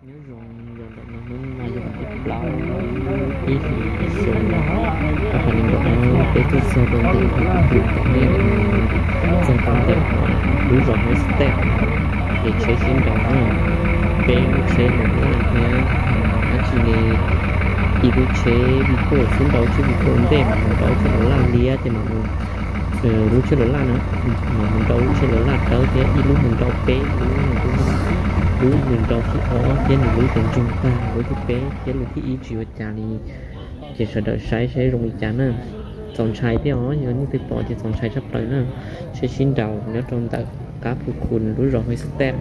Nyob zoo, yog ntawm no hnub no yog hnub plaub ib hlis xyoo ob phav nees nkaum no, peb tuaj txog rau ntawm tus pum tom nej txog rau ntawm lub zos Hawj Xab Teb, ces tsheb sib nraus na, peb lub tsheb los laj thiab dab tsi ne, ib lub tsheb Vigo xwb, nrau tsheb Vigo ntej mas mus nrau tsheb los laj liab ces mas mus, lub tsheb los laj na, mas mus nrau lub tsheb los laj dawb thiab ib lub mus nrau peb lub, lub mus nrau thib ob thiab nws lub ces ntsoog tag lub thib peb thiab lub thib ib tsis ua cas li. Ces sawv daws saib saib zoo li cas na. Txaus ntshai thiab os, yog leej twg pom ces txaus ntshai tshaj plaws na. Tsheb sib nraus nyob rau ntawm qab Phu Khu lub zos Hawj Xab Teb.